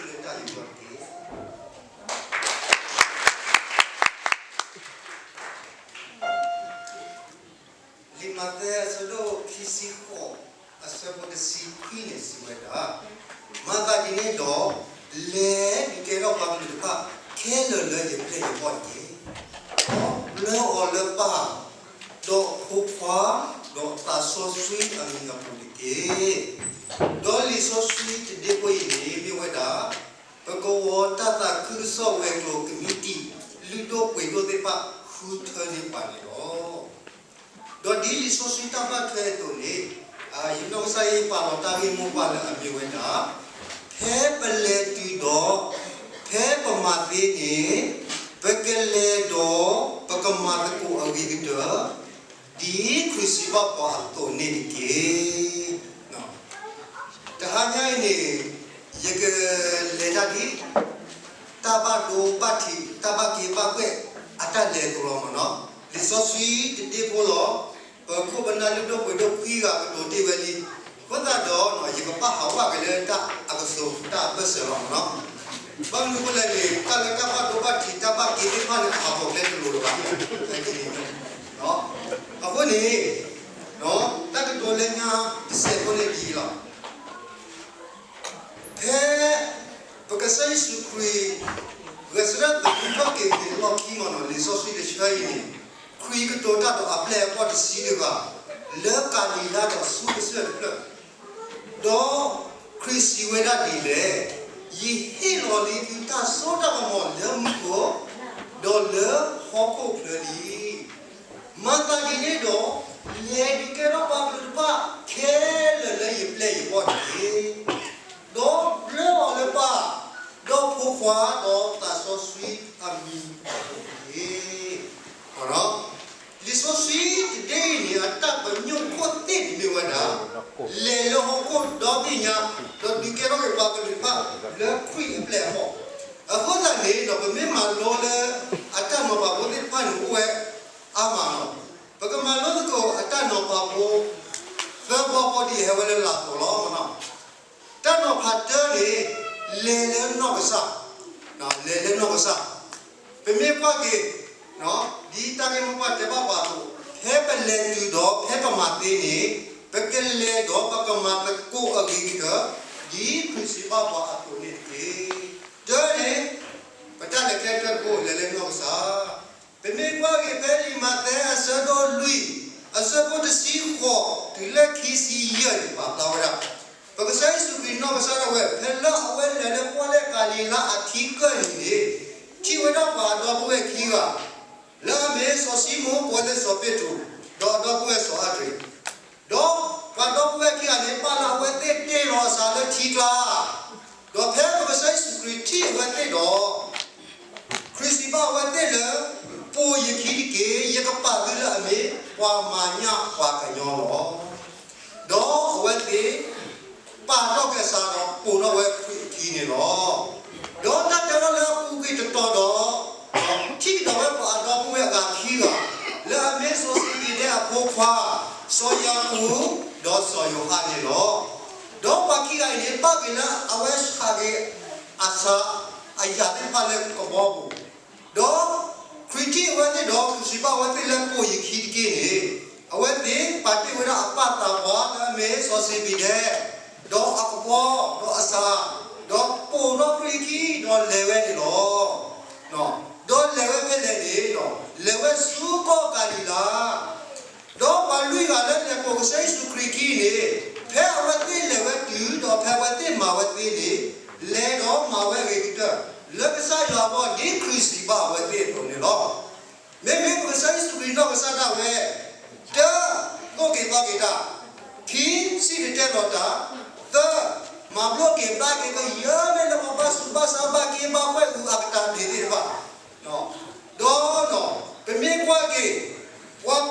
လၢတၢ်ယူးယီၣ်တက့ၢ်. လံာ်မးသဲအဆၢဒိၣ်ခံဆံဃိး အဆၢဖိတဆံခွံန့ၣ်စံးဝဲဒၣ်, မၤသးဒ်န့ၣ်ဒီး, လဲၤဒုးကဲထီၣ်ပှၤကလုာ်တဖၣ်ခဲလၢာ်လၢယပျဲၢ်ယဘီၣ်တက့ၢ်. ဒီးဘျၢအီၤလၢပၢ်, ဒီးဖိခွါ, ဒီးသးစီဆှံအမံၤအပူၤတက့ၢ်. ဒီးလံာ်စီဆှံတဒ့ဖိအံၤန့ၣ် မ့ၢ်ဝဲဒၣ် ပကဝီၤတၢ်သးခုကစီၣ်ဝဲၤကျိၤကမံးတံာ် လုၢ်ဒိၣ်ပှ့ၤဒိၣ်သ့ၣ်တဖၣ်ဃုထၢန့ၢ်ပှၤန့ၣ်လီၤ. ဒီးဒ်လံာ်စီဆှံတၢ်ဘၣ်ထွဲအသိးန့ၣ်, ယနီၢ်ကစၢ်ယပာ်လီၤတၢ်ဂ့ၢ်မိၢ်ပှၢ်လၢအမ့ၢ်ဝဲဒၣ်, ဖဲပလဲၤတုၤဒီး, ဖဲပမၤသ့န့ၣ်, ပကလဲၤဒီးပကမၤသကိးအဂ့ၤကတၢၢ်, ဒ်ခရံာ်စံးဘၣ်ပှၤအသိးန့ၣ်တက့ၢ်. တဟါညါအံၤန့ၣ်, ယကလဲၤတၢ်ဒ် တၢ်ဘၣ်ဒိဘၣ်ထံး တၢ်ဘၣ်က့ဘၣ်ကွဲၢ်အတၢ်လဲၤအသိးလီၤမ့ၢ်နီၤ. လံာ်စီဆှံတဒ့ဖိလီၤ. ပခိၣ်ပနၢ်လုၢ်ဒိၣ်ပှ့ၤဒိၣ်ခွံဂၤကတိၤတ့ၢ်ဝဲလံ. အဃိသတးဒီး ယကဘၣ်ဟးဝးက့ၤလၢတၢ်အကစီၣ်တၢ်အဘၢၣ်စၢၤလီၤမ့ၢ်နီၤ. ဘၣ်မနုၤအဃိလဲၣ်န့ၣ် တၢ်လၢတၢ်ဘၣ်ဒိဘၣ်ထံးတၢ်ဘၣ်က့သ့ၣ်တဖၣ်န့ၣ် အဟးဂီၤကျဲတလိၤလၢၤဘၣ်. အဃိန့ၣ်, တၢ်ကတိၤလၢညါတစဲးဖိန့ၣ်ဒ်အံၤလီၤ. ဖဲ ပကစၢ်ယ့ၣ်ၡူးခရံာ် ဂဲၤဆၢထၢၣ်သးခုထီၣ်က့ၤက့ၤလီၢ်ခံမ့ၢ်နီၤ လံာ်စီဆှံတဆၢအံၤန့ၣ်, ခရံာ်ကတိၤတၢ်ဒီးအပျဲၢ်အဘီၣ်တဆံတဂၤ, လၢကၤလံၤလါဒီးဆူကစၢၢ်တဖျၢၣ်, ဒီးခရံာ်စံးဝဲဒၣ်ဒ်လဲၣ်, ယဟ့ၣ်လီၤလံသုတၢ်စိတၢ်ကမီၤလၢမူခိၣ်, ဒီးလၢဟီၣ်ခိၣ်ချၢလံ. မၤသးဒ်န့ၣ်ဒီး, လဲၤဒုးကဲထီၣ်ပှၤကလုာ်တဖၣ်ခဲလၢာ်လၢယပျဲၢ်ယဘီၣ်တက့ၢ်. ဒီးဘျၢအီၤလၢပၢ်, ဒီးဖိခွါ, ဒီးသးစီဆှံအမံၤအပူၤတက့ၢ်. လံာ်စီဆှံတဒ့အံၤန့ၣ် အတၢ်ပညိၣ်ခိၣ်သ့ၣ်န့ၣ်မ့ၢ်ဝဲဒၣ်, လဲၤလၢဟီၣ်ခိၣ်ဒီဘ့ၣ်ညါ, ဒီးဒုးကဲထီၣ်က့ၤပှၤကလုာ်တဖၣ်လၢခရံာ်အပျဲၢ်အဘီၣ်. အဃိသတးန့ၣ်ဒီး ပမ့ၢ်မၤလိလၢအတၢ်နီၤဖးဖိသ့ၣ်တဖၣ်န့ၣ်အိၣ်ဝဲအါမးလီၤ. ပကမၤလိသကိးအတၢ်နီၤဖးဖိ သၢဘီဖိဒ်အဟဲဝဲလၢလာ်သိးလီၤ. တၢ်နီၤဖးတၢန့ၣ်, လဲၤလၢနီၢ်ကစၢ်, လဲၤလၢနီၢ်ကစၢ်. ပမ့ၢ်ကွၢ်က့ၤ, ဒ်တၢ်ဂ့ၢ်မိၢ်ပှၢ်တဲဘၣ်ပှၤအသိး, ဖဲပလဲၤတုၤဒီးဖဲပမၤသ့န့ၣ်, ပကလဲၤဒီးပကမၤသကိးအဂ့ၤကတၢၢ်, ဒ်ခရံာ်စံးဘၣ်ပှၤအသိးန့ၣ်တက့ၢ်. တၢန့ၣ်, ပတၢ်လဲၤကျဲတၢတဘိ လဲၤလၢနီၢ်ကစၢ်. ပမ့ၢ်ကွၢ်က့ၤဖဲလံာ်မးသဲအဆၢဒိၣ်လွံၢ်, အဆၢဖိတဆံဃိးတုၤလၢခံဆံယဲၢ်န့ၣ် ပာ်ဖျါဝဲဒၣ်, ပကစၢ်ယ့ၣ်ၡူးခရံာ်နီၢ်ကစၢ်ဒၣ်ဝဲ ဖဲလၢအဝဲလဲၤလၢပီၣ်လဲၣ်ကၤလံၤလါအထံကၢၢ်န့ၣ်န့ၣ်, ထံၣ်ဝဲဒၣ်ပှၤအဒီပုၢ်ဝဲၢ်ခံဂၤ, လၢအမ့ၢ်စီၤၡံမိၣ် ပှၤလၢစီၤပ့းတရူး, ဒီးအဒီပုၢ်ဝဲၢ်စီၤအၤဒြ့း, ဒီးပှၤဒီပုၢ်ဝဲၢ်ခံဂၤန့ၣ် ပာ်လၢအဝဲသ့ၣ်တ့ၢ်လီၤအသးလၢထံကျါ, ဒီးဖဲပကစၢ်ယ့ၣ်ၡူးခရံာ်ထံၣ်အဝဲသ့ၣ်ဒီး ခရံာ်စံးဘၣ်အဝဲသ့ၣ်လၢ, ပိာ်ယခံတက့ၢ်, ယကပာ်သုလၢအမ့ၢ်ပှၤမၤညၣ်ပှၤကညီလီၤ. ဒီးအဝဲသ့ၣ်, ပာ်ထီၣ်က့ၤအသးဒီး ပိာ်ထီၣ်ဝဲခရံာ်အခံန့ၣ်လီၤ. ဒီးတၢ်တဲထီၣ်လၢအပူၤကွံာ်တတီၤဒီး, ထံၣ်ကဒီးဝဲပှၤအဒီပုၢ်ဝဲၢ်အဂၤခံဂၤ, လၢအမ့ၢ်စီၤစ့းဘ့းဒဲးအဖိခွါ, စီၤယၤကိာ်, ဒီးစီၤယိၤဟၣ်န့ၣ်လီၤ. ဒီးပှၤခံဂၤအံၤန့ၣ် ဘၣ်က့ၤလၢအဝဲဆးက့ၤအသးအယၤသ့ၣ်တဖၣ်လၢကဘီပူၤ, ဒီးခရံာ်ထံၣ်အဝဲသ့ၣ်ဒီး ခရံာ်စံးဘၣ်အဝဲသ့ၣ်လၢပိာ်ယခံတက့ၢ်န့ၣ်, အဝဲသ့ၣ်ပာ်တ့ၢ်ဝဲဒၣ်အပၢ်သးပှၢ်လၢအမ့ၢ်စီၤစ့းဘ့းဒဲး, ဒီးအကဘီ, ဒီးအသး, ဒီးပိာ်ထီၣ်ခရံာ်အခံဒီးလဲၤဝဲန့ၣ်လီၤ. ဒီးလဲၤဝဲဖဲလဲၣ်န့ၣ်, လဲၤဝဲဆူကီၢ်ကၤလံၤလါ ဒီးပှၤလွံၢ်ဂၤလၢလဲၤပိာ်ကစၢ်ယ့ၣ်ၡူးခရံာ်အခံန့ၣ်, ဖဲအဝဲသ့ၣ်လဲၤဝဲတုၤ ဒီးဖဲအဝဲသ့ၣ်မၤဝဲသ့န့ၣ်, လဲၤဒီးမၤဝဲအဂ့ၤကတၢၢ်, လၢကစၢ်ယွၤအဂီၢ်ဒ်ခရံာ်စံးဘၣ်အဝဲသ့ၣ်အသိးန့ၣ်လီၤ. မ့မ့ၢ်ပကစၢ်ယ့ၣ်ၡူးခရံာ်နီၢ်ကစၢ်ဒၣ်ဝဲ, တၢ, သိၣ်က့ၤသီက့ၤတၢ်, ခံ, စံၣ်တဲၤတဲလီၤတၢ်, သၢ, မၤဘျီၣ်က့ၤဘျါက့ၤကယၢၢ်လၢလၢပှၤဘၣ်ဆူးဘၣ်ဆါဘၣ်က့ဘၣ်ကွဲၢ်အူအကတၢၢ်န့ၣ်သ့ၣ်တဖၣ် ဒီး, ပမ့ၢ်ကွၢ်က့ၤ, ပှၤကီၢ်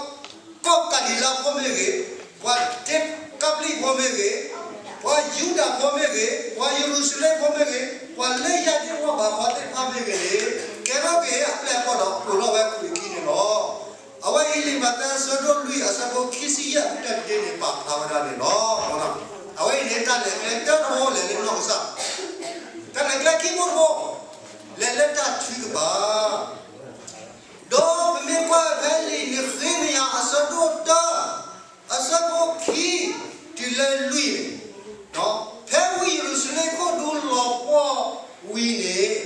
ကၤလံၤလါဖိမ့ၢ်ဂ့ၤ, ပှၤဒ့ကးပျံၣ်ဖိမ့ၢ်ဂ့ၤ, ပှၤယူဒၤဖိမ့ၢ်ဂ့ၤ, ပှၤယရူၤၡလ့ၣ်ဖိမ့ၢ်ဂ့ၤ, ပှၤလၢယၤဒ့ဝီၢ်ဘးခီသ့ၣ်တဖၣ်မ့ၢ်ဂ့ၤန့ၣ်, ကဲထီၣ်က့ၤအပျဲၢ်အဘီၣ်ဒီးပိာ်ထီၣ်ဝဲခရံာ်အခံန့ၣ်လီၤ. အဝဲအံၤလံာ်မးသဲအဆၢဒိၣ်လွံၢ်အဆၢဖိခံဆံယဲၢ်အကတၢၢ်တက့ၢ်န့ၣ် ပာ်ဖျါဝဲဒၣ်န့ၣ်လီၤ. အဝဲအံၤန့ၣ် တၢ်လဲၤကျဲတၢတဘိလဲၤလၢနီၢ်ကစၢ်, တၢ်လဲၤကျဲ အဆၢဒိၣ်တဆံဃုအဆၢဖိတဆံယဲၢ်န့ၣ် လဲၤလၢတၢ်ထုကဖၣ် ဒီးပမ့ၢ်ကွၢ်ဖဲလံာ်နဃ့မယၤအဆၢဒိၣ်တၢ အဆၢဖိခံ တုၤလၢလွံၢ်န့ၣ်, ဖဲဝ့ၢ်ယရူၤၡလ့ၣ်ခိၣ်ဒူလီၤပှီၢ်ဝံၤန့ၣ်,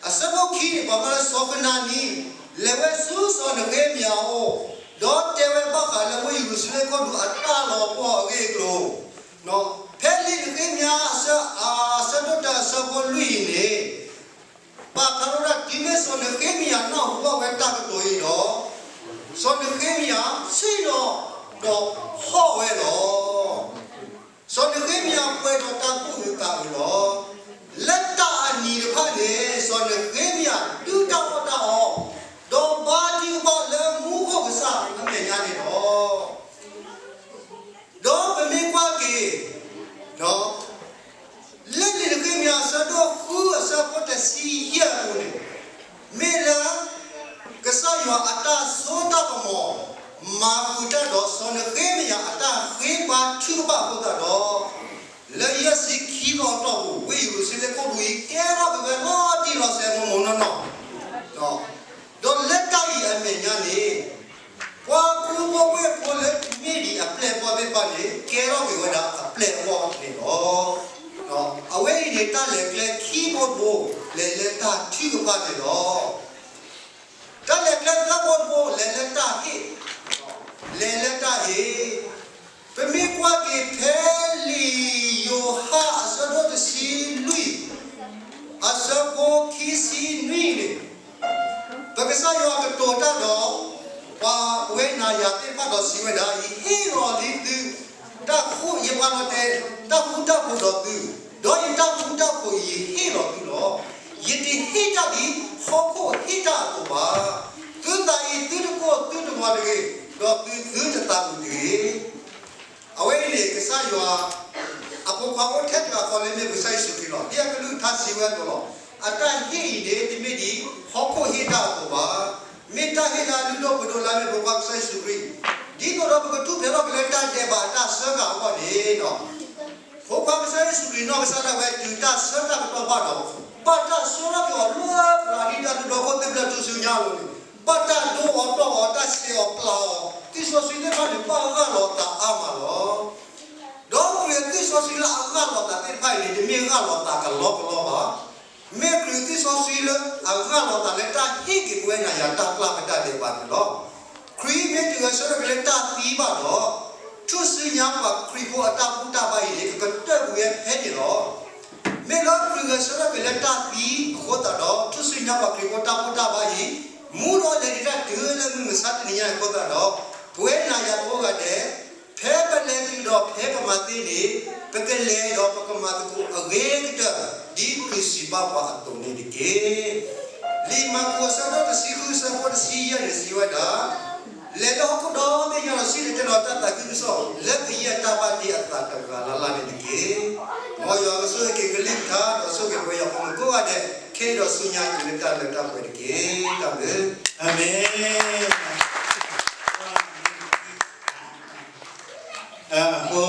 အဆၢဖိခံန့ၣ် ပှၤမၢလၢစီၤကနၤနံ လဲၤဝဲဆူစီၤနဃ့မယၤအအိၣ်, ဒီးတဲဝဲဘၣ်ဃးလၢဝ့ၢ်ယရူၤၡလ့ၣ်ခိၣ်ဒူအတၢ်လီၤပှီၢ်အဂ့ၢ်အကျိၤ, ဖဲလံာ်နဃ့မယၤအဆၢ, အဆၢဒိၣ်တၢအဆၢဖိလွံၢ်အံၤန့ၣ်, ပာ်ဖျါထီၣ်ဒၣ်တုၤမ့ၢ်စီၤနဃ့မယၤနၢ်ဟူဘၣ်ဝဲတၢ်ကတိၤအံၤဒီး, စီၤနဃ့မယၤဆ့ၣ်နီၤ ဒီးဟီၣ်ဝဲလီၤ. စီၤနဃ့မယၤပှဲၤဒီးတၢ်သူၣ်အုးသးအုးလီၤ. လၢတၢ်အနံၤတဖၣ်န့ၣ် စီၤနဃ့မယၤဒုၣ်တၢ်အီၣ်တၢ်အီ, ဒီးဘါထုကဖၣ်လၢမူခိၣ်ကစၢ်အမဲာ်ညါန့ၣ်လီၤ. ဒီးပမ့ၢ်ကွၢ်က့ၤ လၢလံာ်နဃ့မယၤအဆၢဒိၣ်ဃုအဆၢဖိတဆံယဲၢ်အပူၤန့ၣ်, မ့ၢ်လၢ ကစၢ်ယွၤအတၢ်စိတၢ်ကမီၤ မၤဃုာ်တၢ်ဒီးစီၤနဃ့မယၤအတၢ်ဃ့ဘါထုကဖၣ်အဃိသတးဒီး, လၢယဲၢ်ဆံခံသီအတီၢ်ပူၤ ဝ့ၢ်ယရူၤၡလ့ၣ်ခိၣ်ဒူအံၤ ကဲထီၣ်က့ၤဝဲလီၤတံၢ်လီၤဆဲးမိၢ်မိၢ်နီၢ်နီၢ်, ဒီးလၢတၢ်အံၤအမဲာ်ညါန့ၣ် ပှၤကူဖိဝ့ၢ်ဖိလၢမ့ၢ်ဒံးအပျဲၢ်အဘီၣ်သ့ၣ်တဖၣ်န့ၣ် ကဲထီၣ်က့ၤဝဲဒၣ်အပျဲၢ်အဘီၣ်န့ၣ်လီၤ. အဝဲအံၤန့ၣ် တၢ်လဲၤကျဲခံဘိတဘိ လဲၤလၢတၢ်ထုကဖၣ်န့ၣ်လီၤ. တၢ်လဲၤကျဲသၢဘိတဘိ လဲၤလၢတၢ်ဟ့ၣ်, လဲၤလၢတၢ်ဟ့ၣ်, ပမ့ၢ်ကွၢ်က့ၤဖဲလံာ်ယိၤဟၣ်အဆၢဒိၣ်တဆံလွံၢ် အဆၢဖိခံဆံနွံန့ၣ်, ပကစၢ်ယွၤကတိၤတၢ်ဒီး ပှၤဝဲနၤယၤသ့ၣ်တဖၣ်ဒီးစံးဝဲဒၣ်, ယဟ့ၣ်လီၤလံသု တၢ်ဃူ, ယပှၤလီၤတဲာ် တၢ်ဃူတၢ်ဖိးဒီးသု, ဒီးယတၢ်ဃူတၢ်ဖိးယဟ့ၣ်လီၤသုလီၤ. ယတဟ့ၣ်တၢ်ဒ်ဟီၣ်ခိၣ်ဟ့ၣ်တၢ်အသိးဘၣ်. သုသးအံၤသုတကိၢ်သုတဂီၤတဂ့ၤ, ဒီးသုသုတသးအုးတဂ့ၤ. အဝဲအံၤန့ၣ် ကစၢ်ယွၤ အဖိခွါအိၣ်ထဲတဂၤဃီလၢမ့ၢ်ပကစၢ်ယ့ၣ်ၡူးခရံာ်လီၤ. ဒ်အကလုၢ်ကထါစံးဝဲအသိးလီၤ. အတၢ်ဟ့ၣ်အံၤန့ၣ် တမ့ၢ်ဒ်ဟီၣ်ခိၣ်ဟ့ၣ်တၢ်အသိးဘၣ်. မ့ၢ်တၢ်ဟ့ၣ်လၢအလုၢ်ဒိၣ်ပှ့ၤဒိၣ်လၢအမ့ၢ်ပဖိခွါကစၢ်ယ့ၣ်ၡူးခရံာ်, ဒ်သိးဒီးပကထူၣ်ဖျဲးထီၣ်က့ၤလၢတၢ်ဒဲးဘးအတၢ်စၢဃာ်အဂီၢ်န့ၣ် ဖိခွါကစၢ်ယ့ၣ်ၡူးခရံာ်နီၢ်ကစၢ်ဒၣ်ဝဲတုၤတၢ်ဆၢတၢ်ကတီၢ်ဘၣ်ဒီး, ဘၣ်တၢ်ဆှၢထီၣ်က့ၤအီၤလၢပှၤဒ်တၢ်ဒိၣ်ဒိၣ်ခိၣ်သ့ၣ်ဖျၢၣ်ထူၣ်စုညါအလိၤန့ၣ်, ဘၣ်တၢ်ဒိအီၤတီၢ်အီၤ တၢ်ဆဲးအီၤပျၢ်အီၤ, သ့ၣ်စီဆှံသ့ၣ်တဖၣ်န့ၣ် ဘၣ်ဂၢ်လီၤအသးအါမးလီၤ. ဒီးခရံာ်အသ့ၣ်စီဆှံလၢအဂၢ်လီၤအသးသ့ၣ်တဖၣ်အံၤန့ၣ် တမ့ၢ်ဂၢ်လီၤအသးကလီကလီဘၣ်. မ့ၢ်ခရံာ်အသ့ၣ်စီဆှံလၢအဂၢ်လီၤအသးလၢတၢ်ဟ့ၣ်က့ၤပဝဲနၤယၤတၢ်ကျၢ်ကတၢၢ်ဒဲးဘးန့ၣ်လီၤ. ခရံာ်မ့ၢ်တဂဲၤဆၢထၢၣ်က့ၤလၢတၢ်သံဘၣ်ဒီး, ထူၣ်စုညါပှၤခရံာ်ဖိအတၢ်ဘူၣ်တၢ်ဘါအံၤန့ၣ် ကကတၢၢ်ကွံာ်ဝဲဖဲန့ၣ်လီၤ. မ့ၢ်လၢခရံာ်ဂဲၤဆၢထၢၣ်က့ၤလၢတၢ်သံအဃိသတးဒီး ထူၣ်စုညါပှၤခရံာ်ဖိတၢ်ဘူၣ်တၢ်ဘါအံၤ, မူဒီးလဲၤဒံးတၢ်တုၤလၢမုၢ်မဆါတနံၤညါအံၤအဃိသတးဒီး, ပဝဲနၤယၤကိးဂၤဒဲး ဖဲပလဲၤတုၤဒီးဖဲပမၤသ့န့ၣ်, ပကလဲၤဒီးပကမၤသကိးအဂ့ၤကတၢၢ် ဒ်ခရံာ်စံးဘၣ်ပှၤအသိးန့ၣ်တက့ၢ်. လံာ်မၢ်ကူးအဆၢဒိၣ်တဆံဃုအဆၢဖိတဆံယဲၢ်န့ၣ်စံးဝဲဒၣ်, လဲၤလၢဟီၣ်ခိၣ်ဒီဘ့ၣ်ညါဒီးစံၣ်တဲၤတဲလီၤတၢ်သးခုကစီၣ် လၢကယဲၢ်တၢ်ဘၣ်တ့အသးတဂၤလၢ်လၢ်န့ၣ်တက့ၢ်. မ်ယွၤကဆိၣ်ဂ့ၤက့ၤကလုၢ်ကထါ ဒီးဆိၣ်ဂ့ၤပဝဲယွၤဖိမုၣ်ကိးဂၤဒဲး ခဲအံၤဒီးဆူညါက့ၤလၢတၢ်လၢတၢ်ပှဲၤတက့ၢ်. တၢ်ဘျုး, အၤမ့ၣ်. အဃိ